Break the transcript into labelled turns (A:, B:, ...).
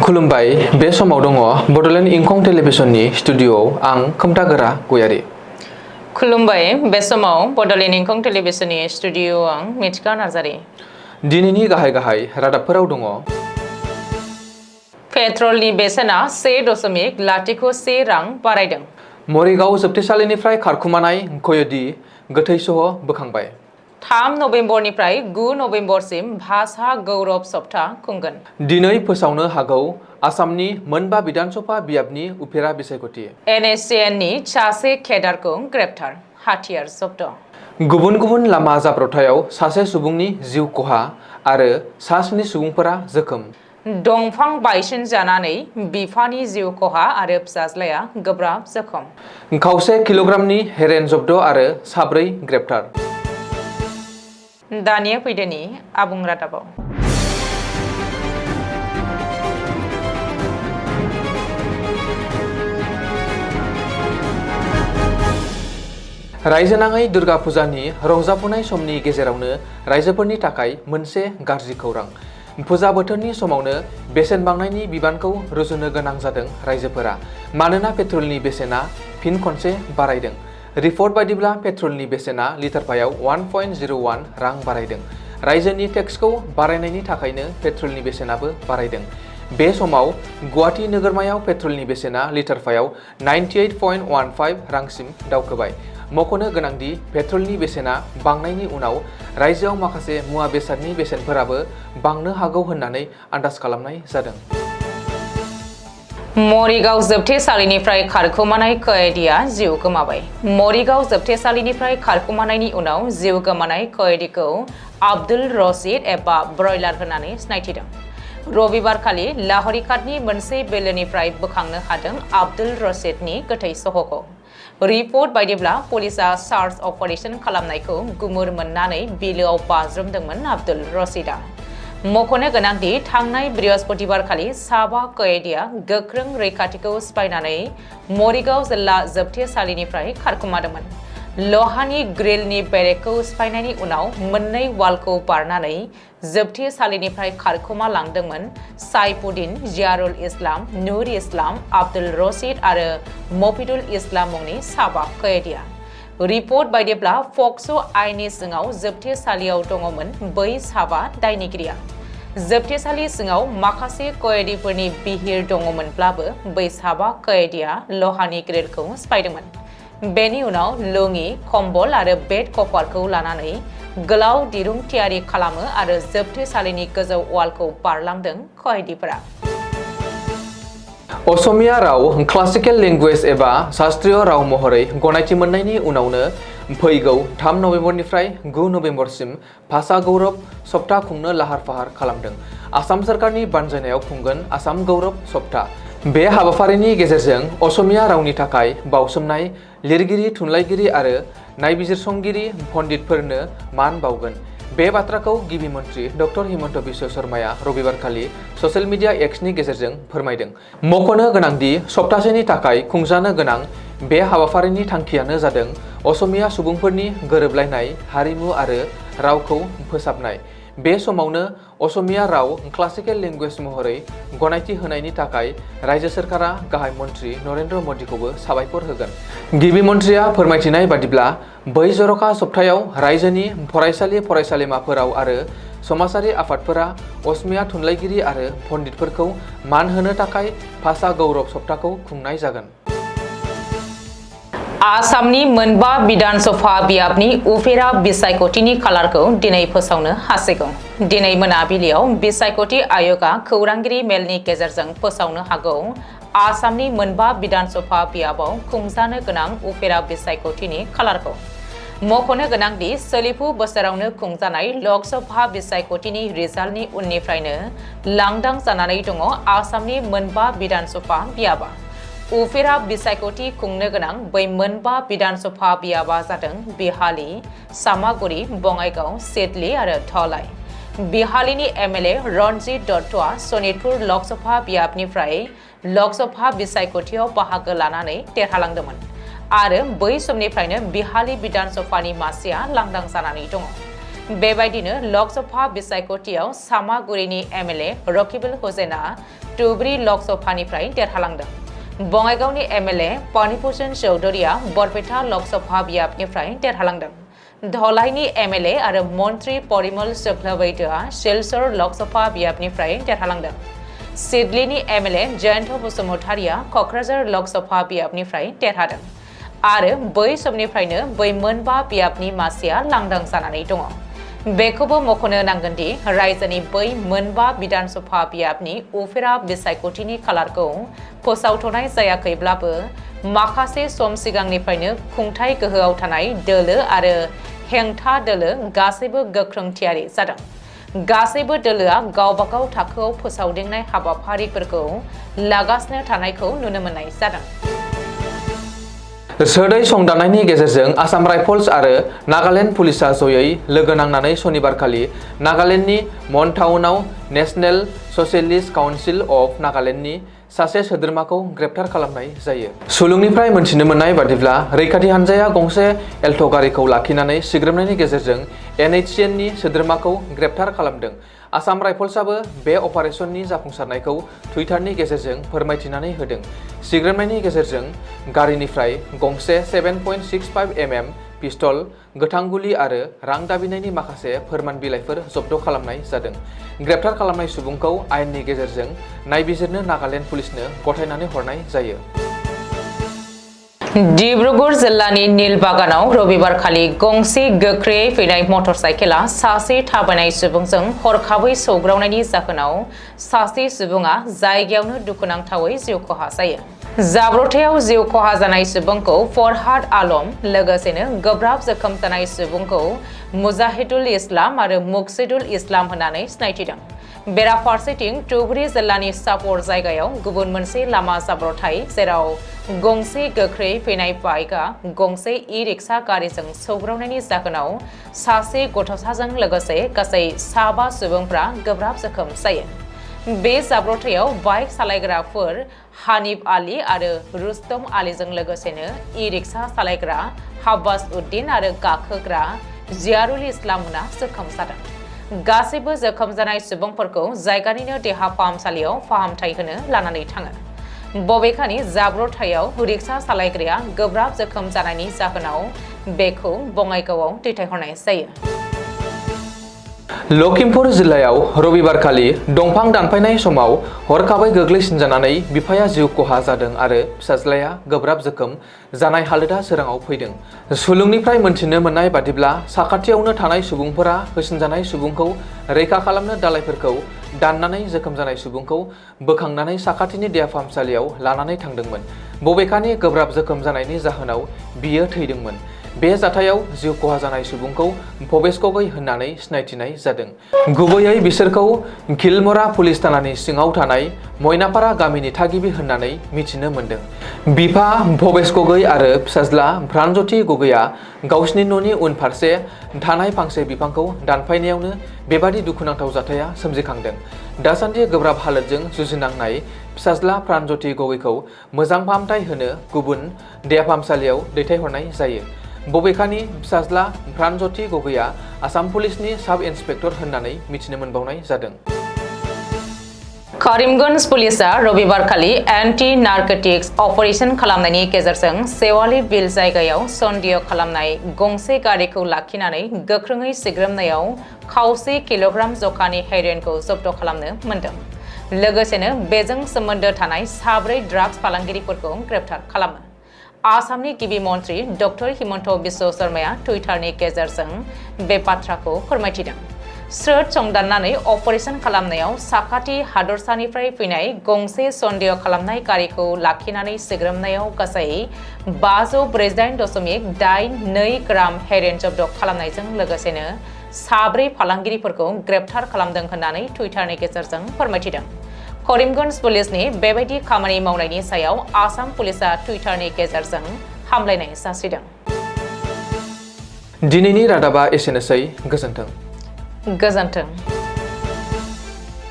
A: खुलुमबाय बे समाव दङ बडलेण्ड इंखं टेलिभिजननि स्टुडिअआव आं खोमथागोरा गयारि।
B: खुलुमबाय बे समाव बडलेण्ड इंखं टेलिभिजननि स्टुडिअआव आं मिथिका नार्जारि।
A: दिनैनि गाहाय रादाबफोराव दङ।
B: पेट्रलनि बेसेना 1.01 रां बारायदों।
A: मरिगाव जोबथेसालिनिफ्राय खारखुमानाय कयदी गोथै सह बोखांबाय।
B: 3 नभेम्बरनिफ्राय 9 नभेम्बरसिम भाषा गौरव सप्ता खुंगोन।
A: दिनै फोसावनो हागौ आसामनि मोनबा बिधानसभा बियाबनि उफेरा बिसायख'थि।
B: NSCNनि सासे केडारखौ ग्रेप्तार, हाथियार जब्द।
A: गुबुन लामा जाब्रबथायाव सासे सुबुंनि जिउ खहा आरो सा 7 सुबुंफोरा जोखोम।
B: दंफां बायसिन जानानै बिफानि जिउ खहा आरो फिसाज्लाया गोब्राब जोखोम।
A: खावसे किल'ग्रामनि हेरेन जब्द आरो साब्रै ग्रेप्तार।
B: दानिया फैदोनि आबुं रादाबाव।
A: रायजोनाङै दुर्गा फुजानि रंजाफुनाय समनि गेजेरावनो रायजोफोरनि थाखाय मोनसे गाज्रि खौरां। फुजा बोथोरनि समावनो बेसेन बांनायनि बिबानखौ रुजुनो गोनां जादों रायजोफोरा, मानोना पेट्रलनि बेसेना फिन खनसे बारायदों। रिपर्ट बायदिब्ला पेट्रलनि बेसेना लिटारफायाव 1.01 रां बारायदों। रायजोनि टेक्सखौ बारायनायनि थाखायनो पेट्रलनि बेसेनाबो बारायदों। बे समाव गुवाहाटी नोगोरमायाव पेट्रलनि बेसेना लिटारफायाव 98.15 रांसिम दावखोबाय। मख'नो गोनांदि पेट्रलनि बेसेना बांनायनि उनाव रायजोआव माखासे मुवा बेसादनि बेसेनफोराबो बांनो हागौ होननानै आन्दाज खालामनाय जादों।
B: मरिगाव जोबथेसालिनिफ्राय खारखुमानाय कयदीआ जिउ गोमाबाय। मरिगाव जोबथेसालिनिफ्राय खारखुमानायनि उनाव जिउ गोमानाय कयदीखौ आब्दुल रशीद एबा ब्रयलार होननानै सिनायथिदों। रबिबारखालि लाहरिकाटनि मोनसे बिलोनिफ्राय बोखांनो हादों आब्दुल रशीदनि गोथै सहखौ। रिपर्ट बायदिब्ला पुलिसआ सार्च अपारेशन खालामनायखौ गुमुर मोननानै बिलोआव बाज्रुमदोंमोन आब्दुल रशीदआ। मख'नो गोनांदि थांनाय बृहस्पतिबारखालि साबा कयदीआ गोख्रों रैखाथिखौ सिफायनानै मरिगाव जिल्ला जोबथेसालिनिफ्राय खारखुमादोंमोन। लहानि ग्रिलनि बेरेकखौ सिफायनायनि उनाव मोननै वालखौ बारनानै जोबथेसालिनिफ्राय खारखुमा लांदोंमोन साइफुद्दीन, जियारुल इस्लाम, नुर इस्लाम, आब्दुल रशीद आरो मफिदुल इस्लाम मुंनि साबा कयदीआ। रिपर्ट बायदिब्ला पक्स' आइननि सिङाव जोबथेसालियाव दङमोन बै साबा दायनिगिरिया। जोबथेसालि सिङाव माखासे कयदीफोरनि बिहिर दङमोनब्लाबो बै साबा कयदीआ लहानि ग्रिलखौ सिफायदोंमोन। बेनि उनाव लुङि, कम्बल आरो बेड कभारखौ लानानै गोलाव दिरुं थियारि खालामो आरो जोबथेसालिनि गोजौ वालखौ बारलांदों कयदीफोरा।
A: असमिया राव क्लासिकेल लेंगुवेज एबा शास्त्रीय राव महरै गनायथि मोननायनि उनावनो फैगौ 3 नभेम्बरनिफ्राय 9 नभेम्बरसिम भाषा गौरव सप्ता खुंनो लाहार फाहार खालामदों। आसाम सोरखारनि बानजायनायाव खुंगोन आसाम गौरव सप्ता। बे हाबाफारिनि गेजेरजों असमिया रावनि थाखाय बावसोमनाय लिरगिरि, थुनलाइगिरि आरो नायबिजिरसंगिरि पण्डितफोरनो मान बावगोन। बे बाथ्राखौ गिबि मन्त्रि डक्टर हिमन्त बिश्व शर्माया रबिबारखालि ससियेल मिडिया एक्सनि गेजेरजों फोरमायदों। मख'नो गोनांदि सप्तासेनि थाखाय खुंजानो गोनां बे हाबाफारिनि थांखियानो जादों असमिया सुबुंफोरनि गोरोबलायनाय हारिमु आरो रावखौ फोसाबनाय। बे समावनो असमिया राव क्लासिकेल लेंगुवेज महरै गनायथि होनायनि थाखाय रायजो सोरखारा गाहाय मन्त्रि नरेन्द्र मदिखौबो साबायखर होगोन। गिबि मन्थ्रिया फोरमायथिनाय बादिब्ला बै जर'खा सप्तायाव रायजोनि फरायसालि फरायसालिमाफोराव आरो समाजारि आफादफोरा असमिया थुनलाइगिरि आरो पण्डितफोरखौ मान होनो थाखाय भाषा गौरव सप्ताखौ खुंनाय जागोन।
B: आसामनि मोनबा बिधानसभा बियाबनि उफेरा बिसायख'थिनि खालारखौ दिनै फोसावनो हासिगौ। दिनै मोनाबिलियाव बिसायख'थि आय'गआ खौरांगिरि मेलनि गेजेरजों फोसावनो हागौ आसामनि मोनबा बिधानसभा बियाबाव खुंजानो गोनां उफेरा बिसायख'थिनि खालारखौ। मख'नो गोनांदि सोलिफु बोसोरावनो खुंजानाय लकसभा बिसायख'थिनि रिजाल्टनि उननिफ्रायनो लांदां जानानै दङ आसामनि मोनबा बिधानसभा बियाबा। उफेरा बिसायख'थि खुंनो गोनां बै मोनबा बिधानसभा बियाबा जादों बिहाली, सामागुरि, बङाइगाव, सिडली आरो धलाई। बिहालीनि एमएलए रणजित दत्तआ सनितपुर लकसभा बियाबनिफ्राय लकसभा बिसायख'थियाव बाहागो लानानै देरहालांदोंमोन आरो बै समनिफ्रायनो बिहाली बिधानसभानि मासिया लांदां जानानै दङ। बेबायदिनो लकसभा बिसायख'थियाव सामागुरिनि एमएलए रकिबुल हुसेना टुब्रि लकसभानिफ्राय देरहालांदों। बङाइगावनि एमएलए पानिभूषण चौधुरीया बरपेटा लकसभा बियाबनिफ्राय देरहालांदों। धलाईनि एमएलए आरो मन्त्रि परिमल शुक्लबैद्यआ सिलचर लकसभा बियाबनिफ्राय देरहालांदों। सिडलीनि एमएलए जयन्त बसुमतारिया क'क्राझार लकसभा बियाबनिफ्राय देरहादों आरो बै समनिफ्रायनो बै मोनबा बियाबनि मासिया लांदां जानानै दङ। बेखौबो मख'नो नांगोनदि रायजोनि बै मोनबा बिधानसभा बियाबनि उफेरा बिसायख'थिनि खालारखौ फोसावथ'नाय जायाखैब्लाबो माखासे सम सिगांनिफ्रायनो खुंथाय गोहोआव थानाय दोलो आरो हेंथा दोलो गासैबो गोख्रों थियारि जादों। गासैबो दोलोआ गावबागाव थाखोआव फोसावदिंनाय हाबाफारिफोरखौ लागासिनो थानायखौ नुनो मोननाय जादों।
A: सोदै संदाननायनि गेजेरजों आसाम राइफल्स आरो नागालेण्ड पुलिसा जयै लोगो नांनानै सनिबारखालि नागालेण्डनि मनटाउनाव नेशनेल स'सियेलिस्ट काउन्सिल अफ नागालेण्डनि सासे सोद्रोमाखौ ग्रेप्तार खालामनाय जायो। सुलुंनिफ्राय मोनथिनो मोननाय बादिब्ला रैखाथि हान्जाया गंसे एल्ट' गारिखौ लाखिनानै सिग्रोमनायनि गेजेरजों NHCNनि सोद्रोमाखौ ग्रेप्तार खालामदों। आसाम राइफल्सआबो बे अपारेशननि जाफुंसारनायखौ टुइटारनि गेजेरजों फोरमायथिनानै होदों। सिग्रोमनायनि गेजेरजों गारिनिफ्राय गंसे 7.65 mm पिस्तल, गोथां गुलि आरो रां दाबिनायनि माखासे फोरमान बिलाइफोर जब्द खालामनाय जादों। ग्रेप्तार खालामनाय सुबुंखौ आयेननि गेजेरजों नायबिजिरनो नागालेण्ड पुलिसनो गथायनानै हरनाय जायो।
B: डिब्रुगढ़ जिल्लानि नीलबागानाव रबिबारखालि गंसे गोख्रैयै फैनाय मटरसाइकेला सासे थाबायनाय सुबुंजों हरखाबै सौग्रावनायनि जाहोनाव सासे सुबुङा जायगायावनो दुखुनांथावै जिउ खहा जायो। जाब्रबथायाव जिउ खहा जानाय सुबुंखौ फरहाद आलम लोगोसेनो गोब्राब जोखोम जानाय सुबुंखौ मुजाहिदुल इस्लाम आरो मुक्सिदुल इस्लाम होननानै सिनायथिदों। बेराफारसेथिं धुबुरी जिल्लानि सापर जायगायाव गुबुन मोनसे लामा जाब्रबथाय जेराव गंसे गोख्रै फैनाय बाइकआ गंसे इ-रिक्सा गारिजों सौग्रावनायनि जाहोनाव सासे गथ'साजों लोगोसे गासै 7 सुबुंफ्रा गोब्राब जोखोम जायो। बे जाब्रबथायाव बाइक सालायग्राफोर हानिफ आली आरो रुस्तम आलीजों लोगोसेनो इ-रिक्सा सालायग्रा हाब्बास उद्दिन आरो गाखोग्रा जियारुल इस्लाममोना जोखोम जादों। गासैबो जोखोम जानाय सुबुंफोरखौ जायगानिनो देहा फाहामसालियाव फाहामथाय होनो लानानै थाङो। बबेखानि जाब्रबथायाव रिक्सा सालायग्राया गोब्राब जोखोम जानायनि जाहोनाव बेखौ बङाइगावआव दैथायहरनाय जायो।
A: लखिमपुर जिल्लायाव रबिबारखालि दंफां दानफायनाय समाव हरखाबै गोग्लैसिनजानानै बिफाया जिउ खहा जादों आरो फिसाज्लाया गोब्राब जोखोम जानाय हालोदा सोराङाव फैदों। सुलुंनिफ्राय मोनथिनो मोननाय बादिब्ला साखाथियावनो थानाय सुबुंफोरा होसिनजानाय सुबुंखौ रैखा खालामनो दालाइफोरखौ दाननानै जोखोम जानाय सुबुंखौ बोखांनानै साखाथिनि देहा फाहामसालियाव लानानै थांदोंमोन। बबेखानि गोब्राब जोखोम जानायनि जाहोनाव बियो थैदोंमोन। बे जाथायाव जिउ खहा जानाय सुबुंखौ भबेश गगৈ होननानै सिनायथिनाय जादों। गुबैयै बिसोरखौ खिलमरा पुलिस थानानि सिङाव थानाय मयनापारा गामिनि थागिबि होननानै मिथिनो मोन्दों। बिफा भबेश गगৈ आरो फिसाज्ला प्राणज्यति गगैआ गावसिनि न'नि उनफारसे थानाय फांसे बिफांखौ दानफायनायावनो बेबादि दुखुनांथाव जाथाया सोमजिखांदों। दासान्दि गोब्राब हालोदजों जुजिनांनाय फिसाज्ला प्राणज्यति गगैखौ मोजां फाहामथाय होनो गुबुन देहा फाहामसालियाव दैथायहरनाय जायो। बबेखानि फिसाज्ला प्राणज्यति गगैआ आसाम पुलिसनि साब इन्सपेक्टर होननानै मिथिनो मोनबावनाय जादों।
B: करीमगंज पुलिसा रबिबारखालि एन्टि नारकोटिक्स अपारेशन खालामनायनि गेजेरजों सेवाली बिल जायगायाव सन्देह खालामनाय गंसे गारिखौ लाखिनानै गोख्रोङै सिग्रोमनायाव खावसे किल'ग्राम जखानि हेर'इनखौ जब्द खालामनो मोन्दों। लोगोसेनो बेजों सोमोन्दो थानाय 4 ड्राग्स फालांगिरिफोरखौ ग्रेप्तार खालामो। आसामनि गिबि मन्त्रि डक्टर हिमन्त बिश्व शर्माया टुइटारनि गेजेरजों बे बाथ्राखौ फोरमायथिदों। स्रोद संदाननानै अपारेशन खालामनायाव साखाथि हादरसानिफ्राय फैनाय गंसे सन्देह खालामनाय गारिखौ लाखिनानै सिग्रोमनायाव गासै 548.82 ग्राम हेर'इन जब्द खालामनायजों लोगोसेनो 4 फालांगिरिफोरखौ ग्रेप्तार खालामदों होननानै टुइटारनि गेजेरजों फोरमायथिदों। करीमगंज पुलिसनि बेबायदि खामानि मावनायनि सायाव आसाम पुलिसा टुइटारनि गेजेरजों हामलायनाय जासिदों।
A: दिनैनि रादाबा एसेनोसै। गोजोन्थों।
B: गोजोन्थों।